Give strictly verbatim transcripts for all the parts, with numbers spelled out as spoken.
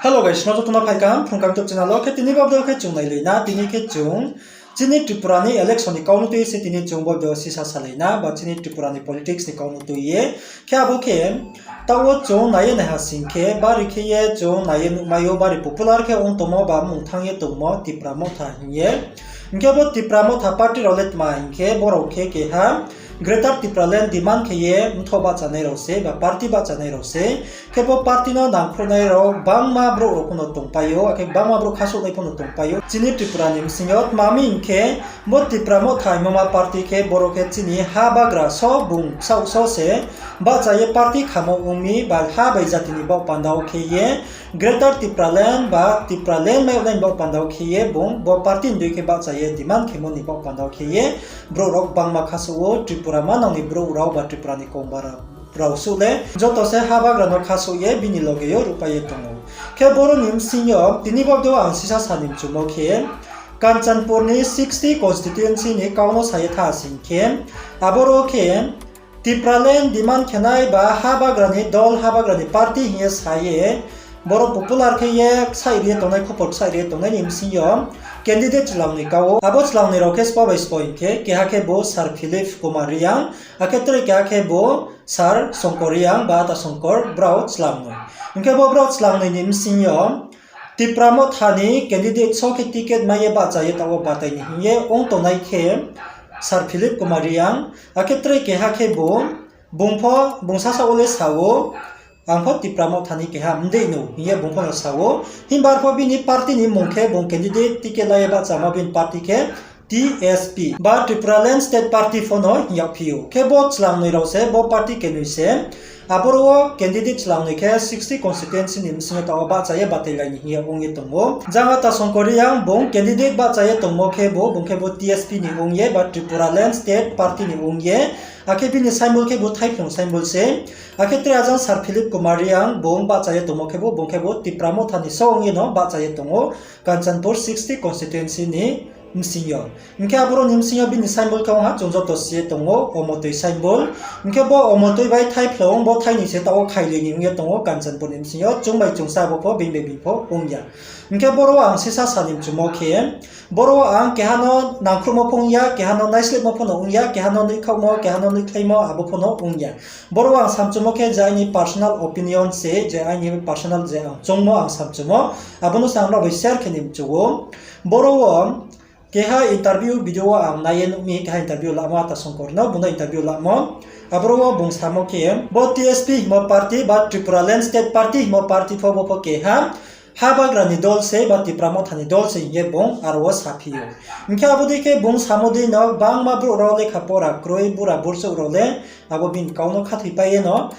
Hello guys, no joto no phai kaham Phrung Kang YouTube channel wo. Khe tini bo video khe chung nailai na, tini khe chung chini Tripura ni election ni kau no tui se tini chung bo video sisa salai na, ba chini Tripura ni politics ni kau no tui ye. Khe abo khe taoh wo chung nai ye naiha sing khe, bari khe ye chung nai ye nuhmai ou, bari popular khe ong tongmo ba mmung thanng ye tongmo Tipra Motha hing ye. Hing khe bo Tipra Motha party rao le tma hing khe, brao khe keha Greater Tipraland demand khe ye mthoh bahchanai rao se, ba party bahchanai rao se. Khe bo party no nangkhruhnai rao gbangma brouh rao pho no tongpai ou, akhe gbangma brouh khasouhnai pho no tongpai ou. Chini Tripura ni bsing yo tma mi hing khe, bo Tipra Motha hingmo ma party khe boro khe chini ha bagra so bung saoh so se bahcha ye party khamo ong mi, ba ha bai jati ni baoh panda wo khe ye, Greater Tipraland ba Tipraland mai yag nai ni baoh panda wo khe ye bung bo party ni dei khe bahcha ye demand khemo ni baoh panda wo khe ye, brouh rao gbangma khasouh ou, Tripura manang ni brouh rao ba Tripura ni kongba rao suh le joto se ha bagra no khasouh ye bini loge yo ruhpai ye tong ou. Khe boro ni bsing yo tini bo video ang sisa sa ni mchumo khe, Kanchanpur ni sixty constituency ni kau no sa ye tha sing khe, aboro khe Tipraland demand khenai ba ha bagra ni dol, ha bagra ni party hing ye sa ye, boro popular khe ye ksaih ri ye tongnai, khupor ksaih ri ye tongnai ni bsing yo candidate chlangnoi kau ou. Abo chlangnoi rao khe sbo bai sbo hing khe, keha khe bo Sir Philip Kumar Reang, akhe tre keha khe bo Sir Songkor Reang ba Ata Songkor, brao chlangnoi. Hing khe bo brao chlangnoi ni bsing yo Tipra Motha ni candidate so khe ticket mai ye bahcha ye taoh wo batai ni hing ye ong tongnai khe Sir Philip Kumar Reang, akhe tre keha khe bo, bung pho, bung sasaoh wo le sa ou, ang pho Tipra Motha ni keha mdei no hing ye bung pho no sa ou. Himba arpho bini party ni mmung khe bung candidate ticket la ye bahchamo bini party khe T S P ba Tipraland State Party pho no hing yagphi ou. Khe bo chlangnoi rao se, bo party kenoi se, aboro wo candidate chlangnoi khe sixty constituency ni bsing yo taoh wo bahcha ye batailai ni hing ye ong ye tong ou. Jang Ata Songkor Reang bung candidate bahcha ye tongmo khe bo, bung khe bo T S P ni ong ye ba Tipraland State Party ni ong ye, akhe bini symbol khe bo thaiphlung symbol se. Akhe tre ajang Sir Philip Kumar Reang bung bahcha ye tongmo khe bo, bung khe bo Tipra Motha ni so ong ye no bahcha ye tong ou Kanchanpur sixty constituency ni bsing yo. Hing khe aboro ni bsing yo bini symbol khe ong ha, chung joto si ye tong ou, omotoi symbol. Hing khe bo omotoi bai thaiphlung bo thainoi se taoh wo khailai ni ong ye tong ou Kanchanpur ni bsing yo, chung bai chung sa abo pho being bai being pho ong ya. Hing khe boro wo ang sisa sa ni mchumo khe, boro wo ang keha no nangkhruhmo pho ong ya, keha no naislehmo pho no ong ya, keha no noihkhaohmo, keha no noihkhlaimo abo pho no ong ya. Boro wo ang samchumo khe je aini personal opinion se, je aini personal je ang choungmo ang samchumo, abo no se ang nrao bai share khe ni mchu ou. Boro wo keha interview video wo ang nai ye nuh mi, keha interview lamo Ata Songkor no, bung no interview lamo. Aboro wo bung samo khe, bo T S P hingmo party ba Tipraland State Party hingmo party pho bo pho keha ha bagra ni dol se ba Tipra Motha ni dol se hing ye bung aro wo saphi ou. Hing khe abo dei khe bung samo dei no gbangma brouh rao lekha pora kroi, bura burchouh rao le abo bini kau no khathoipai ye no,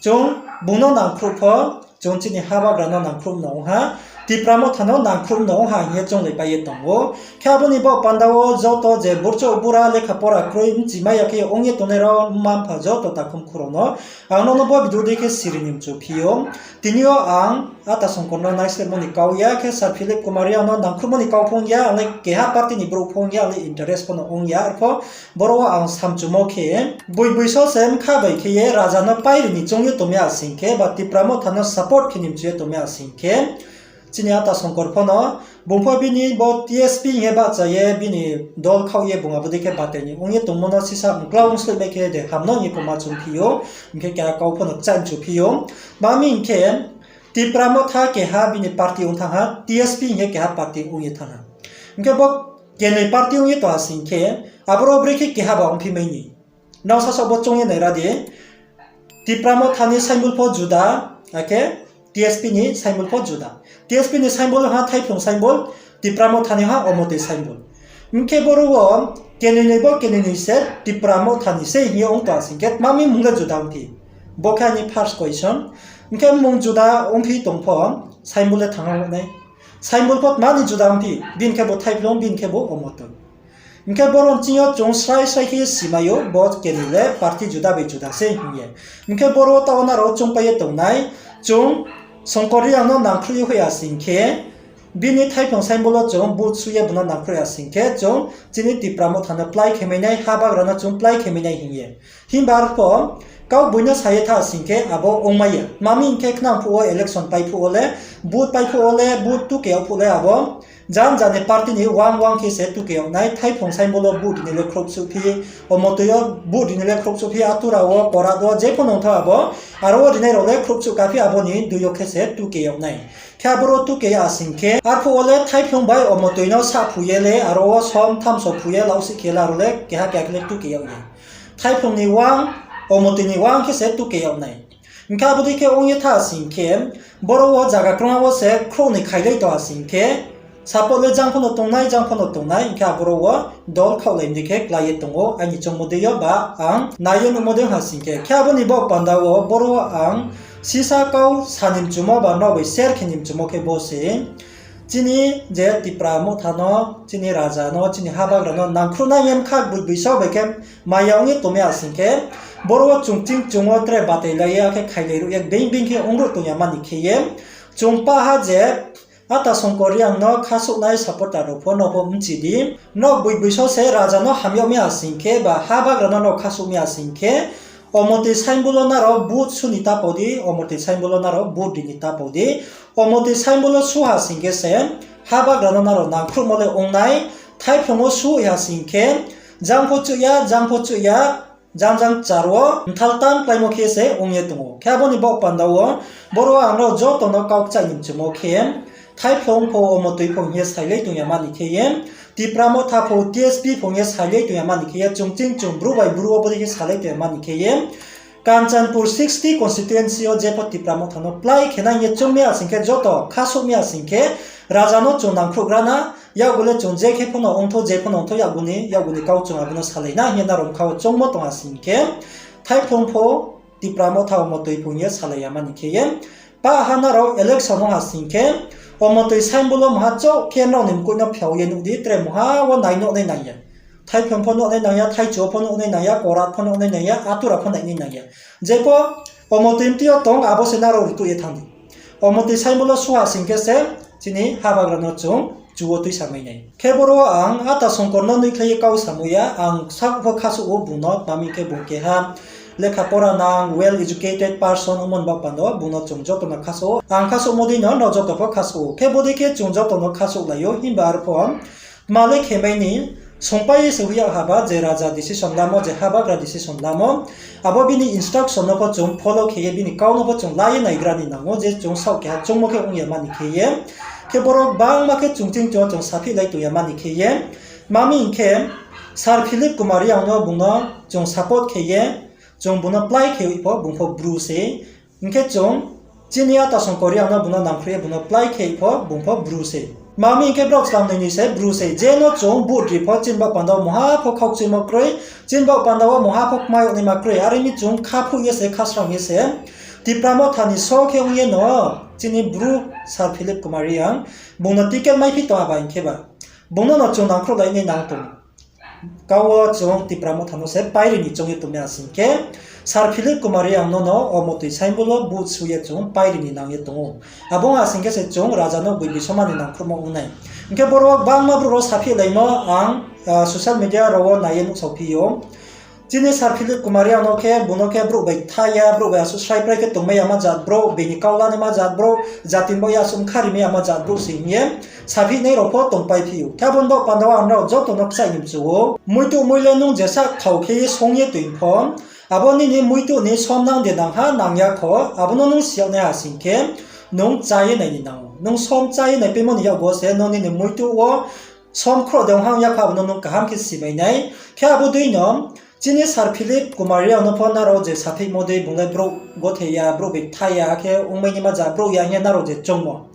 chung bung no nangkhruh pho, chung chini ha bagra no nangkhruh no ong ha, Tipra Motha no nangkhruh no ong ha hing ye chounglaipai ye tong ou. Khe abo ni baoh panda wo joto je burchouh bura lekha pora kroi bchimai ya khe ong ye tongnai rao mma mpha joto takhum khu rao no ang nrao no bo video dei khe siri ni mchu phi ou. Tini yo ang Ata Songkor no naislehmo ni kau ya, khe Sir Philip Kumar Reang no nangkhruhmo ni kau pho ong ya, ang le keha party ni brouh pho ong ya, ang le interest pho no ong ya. Arpho boro wo ang samchumo khe, boi boi so se bkha bai khe ye raja no pairi ni choung ye tong mi asing khe, ba Tipra Motha no support khe ni mchu ye tong mi asing khe, chini Ata Songkor pho no, bung pho bini bo T S P hing ye bahcha ye bini dol khaoh ye bung abo dei khe batai ni ong ye tongmo no sisa mklau ong sleihmai khe de ham no hing ye pho ma choungphi ou, hing khe keha kau pho no kchaih mchu phi ou. Ma mi hing khe, Tipra Motha keha bini party ong thanng ha, T S P hing ye keha party ong ye thanng ha. Hing khe bo kenoi party ong ye tong asing khe, aboro brekhe keha ba ongphi mai ni. Nrao sasaoh bo choung ye naira di, Tipra Motha ni symbol pho juda, akhe T S P ni symbol pho juda. T S P ni symbol ha thaiphlung symbol, Tipra Motha ni ha omotoi symbol. Hing khe boro wo kenoi noi bo kenoi noi se Tipra Motha ni se hing ye ong tong asing khe, tma mi mmung le juda ongphi? Bo khe aini first question. Hing khe mmung juda ongphi tong pho, symbol le thanng nai. Symbol pho tma ni juda ongphi? Bini khe bo thaiphlung, bini khe bo omotoi. Hing khe boro ni ching yo chung srai srai khe simai ou, bo kenoi le party juda bai juda se hing ye. Hing khe boro wo taoh wo nrao choungpai ye tongnai, chung Songkor Reang no nangkhruh ye hoih asing khe, bini thaiphlung symbol wo chung vote sui ye bung no nangkhruh asing khe, chung chini Tipra Motha no plái khe mai nai, ha bagra no chung plái khe mai nai hing ye. Himba arpho Kaugboi no sa ye tha sing khe abo ongmai ya. Tma mi hing khe khnang phuh wo election pai phuh wo le, vote pai phuh wo le, vote tuke yag phuh le abo jan jan ni party ni wang wang khe se tuke yag nai, thaiphlung symbol wo vote ri ni le khrouhsuh phi, omotoi yo vote ri ni le khrouhsuh phi, atura wo, korat wo, je pho nongtho abo, aro wo rinai rao le khrouhsuh ka phi abo ni dui yo khe se tuke yag nai. Khe aboro tuke ya sing khe, arphuh wo le thaiphlung bai omotoi no sahphu ye le, aro wo som thamso phu ye lausih khe le, aro le keha keha khe le tuke yag ye. Thaiphlung ni wang, omotoi ni wang khe se tuke yag nai. Hing khe abo dei khe ong ye tha sing khe, boro wo zaga krungha wo se khrouh ni khailai tong ha sing khe, support le jang pho no tongnai, jang pho no tongnai, hing khe aboro wo dol khaohlai dei khe klái ye tong ou, aini choungmo dei yo ba ang nai ye nuhmo dei ha sing khe. Khe abo ni baoh panda wo boro wo ang sisa kau sa ni mchumo ba nrao bai share khe ni mchumo khe bo se. Chini je Tipra Motha no, chini raja no, chini habagra no nangkhruh nai ye bkha gboigboi so bai khe maya ong ye tongmai ya sing khe, boro wo chung ching chung wo tre batailai ye, akhe khailai ruh ye, being being khe ongruh tong ya mani khe ye, chung pah ha je Ata Songkor Reang no khasouhnai supporter rao pho no pho bchi di. Nrao gboigboi so se raja no ham yag mai ya sing khe, ba habagra no nrao khasouh mai ya sing khe, omotoi symbol wo nrao vote su ni ta pau di, omotoi symbol wo nrao vote ri ni ta pau di. Omotoi symbol wo su ha sing khe se, habagra no nrao nangkhruhmo le ong nai, thaiphlung wo su ha sing khe, jang pho chuh ya, jang pho chuh ya, jang jang char wo mthal tan kláimo khe se ong ye tong ou. Khe abo ni baoh panda wo, boro ang nrao joto no kau kchaih ni mchumo khe, thaiphlung pho omotoi pho hing ye sailai tong ya mani khe ye, Tipra Motha pho, T S P pho hing ye sailai tong ya mani khe ye, chung ching chung bru bai bru wo bodei khe salai tong ya mani khe ye, Kanchanpur sixty constituency yo jepho Tipra Motha no plái khe nai hing ye choungmai ya sing khe joto khasouhmai ya sing khe, raja no chung nangkhruhgra na, yakgu le chung je khe pho no ongthou, je pho no ongthou, yakgu ni, yakgu ni kau chung abo no salai na hing ye nrao bkha wo choungmo tong ha sing khe, thaiphlung pho, Tipra Motha omotoi pho hing ye salai ya mani khe ye, pah ha nrao election ong ha sing khe, omotoi symbol wo mungha chouh khe nrao ni mkoih no phiao ye nuh di, tre mungha wo nai nuh nai nang ya. Thaiphlung pho nuh nai nang ya, thaichu wo pho nuh nai nang ya, korat pho nuh nai nang ya, atura pho nai nai nang ya. Jepho omotoi mtui yo tong, abo se nrao rtuh ye thanng di. Omotoi symbol wo su ha sing khe se, chini habagra no chung chu wo tuisa mai nai. Khe boro ang Ata Songkor no nuikhlai ye kau samo ya, ang saoh pho khasouh ou bung no, tma mi khe bung keha lekha pora nang, well educated person ongmo ni baoh panda wo bung no chung joto no khasouh ou. Ang khasouhmo dei no nrao joto pho khasouh ou. Khe bodei khe chung joto no khasouhlai ou, himba arpho tma le khe mai ni, songpai ye se hoih yag haba, je raja decision lamo, je habagra decision lamo, abo bini instruction no pho chung follow khe ye, bini kau no pho chung la ye naigra ni nang ou, je chung saoh keha choungmo khe ong ya mani khe ye. Khe boro gbangma khe chung ching chung chung saphihlai tong ya mani khe ye. Tma mi hing khe, Sir Philip Kumar Reang no bung no chung support khe ye, chung bung no plái khe hoih pho, bung pho bru se. Hing khe chung chini Ata Songkor Reang no bung no nangkhruh ye bung no plái khe pho, bung pho bru se. Tma mi hing khe brao chlamnoi ni se bru se. Je no chung vote ri pho chini baoh panda wo mungha pho khaukchuimo kroi, chini baoh panda wo mungha pho kmai yag naima kroi. Are mi chung khaphuh ye se, khasrang ye se, Tipra Motha ni so khe ong ye no, chini bru Sir Philip Kumar Reang, bung no ticket maiphi tong ha ba hing khe ba, bung no no chung nangkhruhlai nai nang tong. Kau wo chung Tipra Motha no se pairi ni choung ye tongmai ya sing khe, Sir Philip Kumar Reang no no omotoi symbol wo vote su ye chung pairi ni nang ye tong ou. Abo ong ha sing khe se chung raja no gboigboi soma ni nangkhruhmo ong nai. Hing khe boro wo gbangma brouh rao saphihlaimo ang, social media rao wo nai ye nuhsaophi ou. Chini Sir Philip Kumar Reang no khe, bung no khe brouh bai tha ya, brouh bai asuh sraiprai khe tongmai yama jat brouh, bini kau lanaima jat brouh, jati ni baoh ye asuh bkha rimai yama jat brouh se hing ye saphihnai rao pho tongpaiphi ou. Khe abo ni baoh panda wo ang nrao joto no kchaih ni mchu ou. Muitu mui le nung jesa thao khe ye song ye toing pho, abo nini muitu ni somnang de nang ha nang ya kho, abo no nung si yag nai ha sing khe, nung chá ye nai ni nang ou. Nung som chá ye naipaimo ni yakgu wo se nung nini muitu wo som khroh de ong ha ong ya kho, abo no nung kaham khe simai nai. Khe abo dei no, chini Sir Philip Kumar Reang no pho nrao je saphihmo dei bung le brouh gothe ya, brouh bai tha ya, akhe ongmai naima jat brouh ya hing ye nrao je choungmo,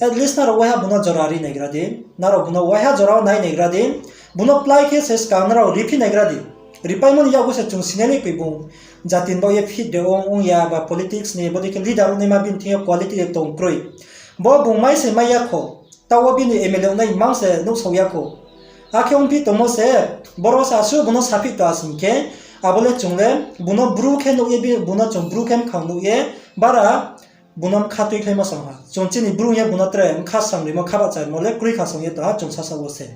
at least nrao waiha bung no jora ri naigra di, nrao bung no waiha jora wo nai naigra di, bung no plái khe se skang nrao riphi naigra di. Ripaimo ni yakgu se chung sinai le koi bung jati ni baoh ye fit de ong ong ya ba politics ni bodei khe leader ongnaima bini thing yo quality de tong kroi. Bo bung mai se mai ya kho. Taoh wo bini M L A ongnai mang se nuhsao ya kho. Akhe ongphi tongmo se, boro se asuh bung no saphih tong ha sing khe, abo le chung le bung no bru khe nuh ye, bung no chung bru khe mkhang nuh ye, bara bung no bkha tuikhlaimo se ong ha. Chung chini Bru hing ye bung no tre bkha srang rimo, kha bahcha rimo le kroi kha se ong ye tong ha chung sasaoh wo se.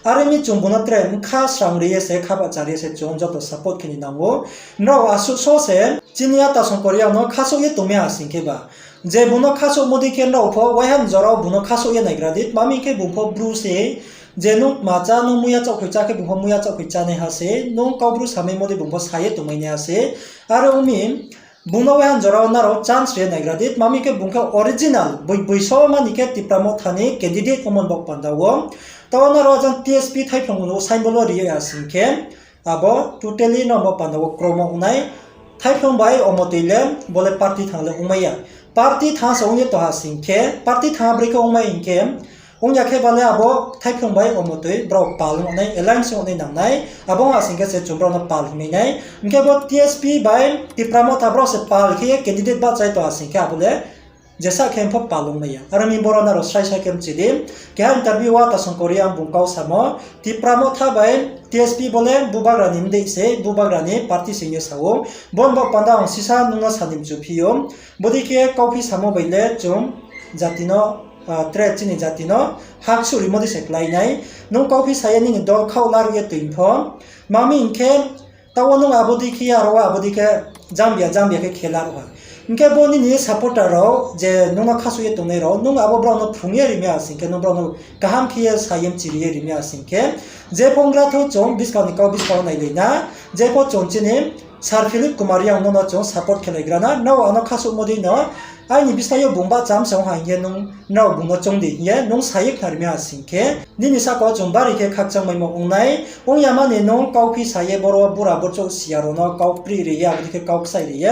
Are ong mi chung bung no tre bkha srang ri ye se, kha bahcha ri ye se chung joto support khe ni nang ou. Nrao asuh so se chini ata Songkor Reang no khasouh ye tongmai ha sing khe ba, je bung no khasouhmo dei khe nrao pho waiha ni jora wo bung no khasouh ye naigra di, tma hing khe bung pho Bru se, je nung tma chá, nung muiya chaohkhoi chá khe bung pho muiya chaohkhoi chánaiha se, nung Kaubru samaimo dei bung pho sa ye tongmai naiha se. Are ong mi, bung no waiha ni jora wo nrao chance ri ye naigra di, tma hing khe bung khe original, boi, boi so mani khe Tipra Motha ni candidate ongmo ni baoh panda wo. Taoh nrao ajang T S P Thaiphlung symbol wo ri ye ya sing khe, abo totally no bo panda wo kromo ong nai. Thaiphlung bai Omotoi le bo le party thang le ongmai ya. Party thang se ong ye tong ha sing khe, party thang broi khe ongmai hing khe, ong ya khe ba le abo Thaiphlung bai Omotoi brao pal ong nai, alliance ong nai nang nai. Abo ong ha sing khe se chung brao no pal hingmai nai. Hing khe bo T S P bai Tipra Motha brao se pal khe ye candidate bahcha ye tong ha sing khe abo le jesa khe pho pal ongmai ya. Are ong mi boro nrao srai srai khe mchi di. Keha interview wo ata Songkor Reang bung kau samo, Tipra Motha bai T S P bo le bubagra ni mdei se, bubagra ni party se hing ye sa ou. Bo ni baoh panda ang sisa nung no sa ni mchu phi ou. Bodei khe kauphi samo bai le chung jati no, tre chini jati no haksuh rimo dei se klái nai. Nung kauphi sa ye nini dol khaoh laruh ye toing pho. Tma hing khe, taoh wo nung abo dei khe ye aro wo abo dei khe jambia jambia khe khe laruh ha. Hing khe bo nini supporter rao je nung no khasouh ye tongnai rao, nung abo brao no phrung ye rimai ha sing khe, nung brao no kaham khe ye sa ye mchiri ye rimai ha sing khe, je pho onggra thou chung buskang ni kau buskang wo nailai na, je pho chung chini Sir Philip Kumar Reang no no chung support khe laigra na, nrao ano khasouhmo dei no, aini bsai yo bung bahcha msa ong ha hing ye nung, nrao bung no choung di hing ye nung sa ye khna rimai ha sing khe, nini sahka wo chung bari khe khakchangmaimo ong nai. Ong ya mani nung kauphi sa ye boro bura burchouh siya rao no kau kprih ri ye, abo dei khe kau kchaih ri ye,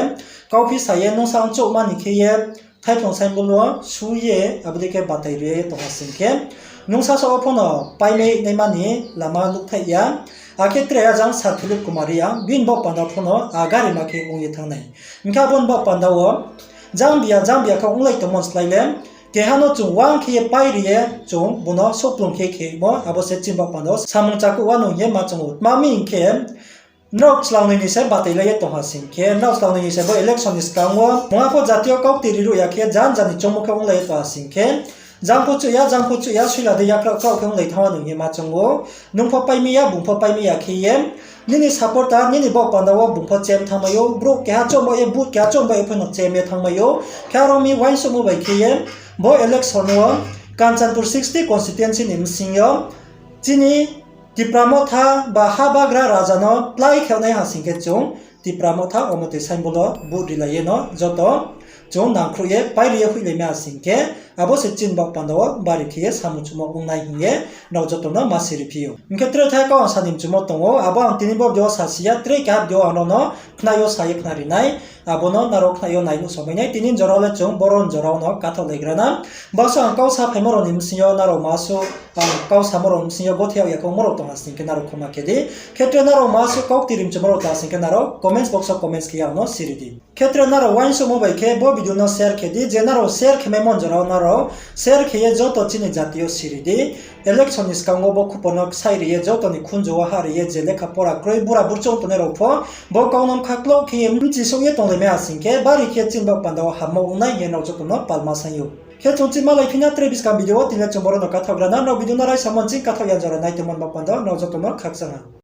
kauphi sa ye nung sa ongchouh mani khe ye, Thaiphlung symbol wo su ye, abo dei khe batai ri ye tong ha sing khe, nung sasaoh wo pho no paimai naima ni lama nuhthaih ya. Akhe tre ajang Sir Philip Kumar Reang, bini baoh panda pho no agarima khe ong ye thanng nai. Hing khe abo ni baoh panda wo jambia jambia khe onglai tongmo ni slái le, keha no chung uang khe ye pai ri ye chung bung no souhplung khe khemo, abo se chini baoh panda wo samung chakuh wanou hing ye ma choung ou. Tma hing khe, nrao chlangnoi ni se batailai ye tong ha sing khe, nrao chlangnoi ni se bo election ni skang wo mungha pho jati yo kaukti ri ruh ya khe jan jan ni choungmo khe onglai ye tong ha sing khe, jang pho chuh ya, jang pho chuh ya, suila dei yakrao kraoh khe onglai thanng wanou hing ye ma choung ou. Nung pho paimai ya, bung pho paimai ya khe ye, nini supporter, nini baoh panda wo bung pho chem thanngmai ou, brouh keha choungba ye, vote keha choungba ye pho no chem ye thanngmai ou. Khe aro mi uaingsouhmo bai khe ye, bo election wo Kanchanpur sixty constituency ni bsing yo chini Tipra Motha ba ha bagra raja no plái khe nai ha sing khe chung Tipra Motha Omotoi symbol wo vote rilai ye no joto chung nangkhruh ye pairi ye hoihlaimai ha sing khe, abo se chini baoh panda wo bari khe ye samung chumo ong nai hing ye nrao joto no ma siri phi ou. Hing khe tre thai kau ang sa ni mchumo tong ou, abo ang tini bo video wo sasi ya, tre keha video ang nrao no khnai yo sa ye khnari nai, abo no nrao khnai yo nai nuhsaomai nai. Tini jora wo le chung boro ni jora wo no kathaohlaigra na. Basuh ang kau sa phaimo rao ni bsing yo nrao ma suh, ang kau samo rao ni bsing yo gothe yag ya khe ongmo rao tong ha sing khe nrao khoma khe di. Khe tre nrao ma suh kaukti ri mchumo rao tong ha sing khe nrao comments box wo comments khe ye ang no siri di. Khe tre nrao uaingsouhmo bai khe bo video no share khe di, je nrao share khe maimo ni jora wo nrao share khe ye joto chini jati yo siri di. Election ni skang wo bo khupor no ksaih ri ye joto ni khunju wo hah ri ye je lekha pora kroi bura burchouh tongnai rao pho bo kau no bkha klouh khe ye bchi souh ye tonglaimai ha sing khe bari khe chini baoh panda wo hammo ong nai hing ye nrao joto no palma saing ou. Khe chung chini malaiphi na tre buskang video wo tini le chung boro no kathaohgra na, nrao video no raisamo ni ching kathaoh ya jora nai tongmo ni baoh panda wo nrao joto no khakchang ha.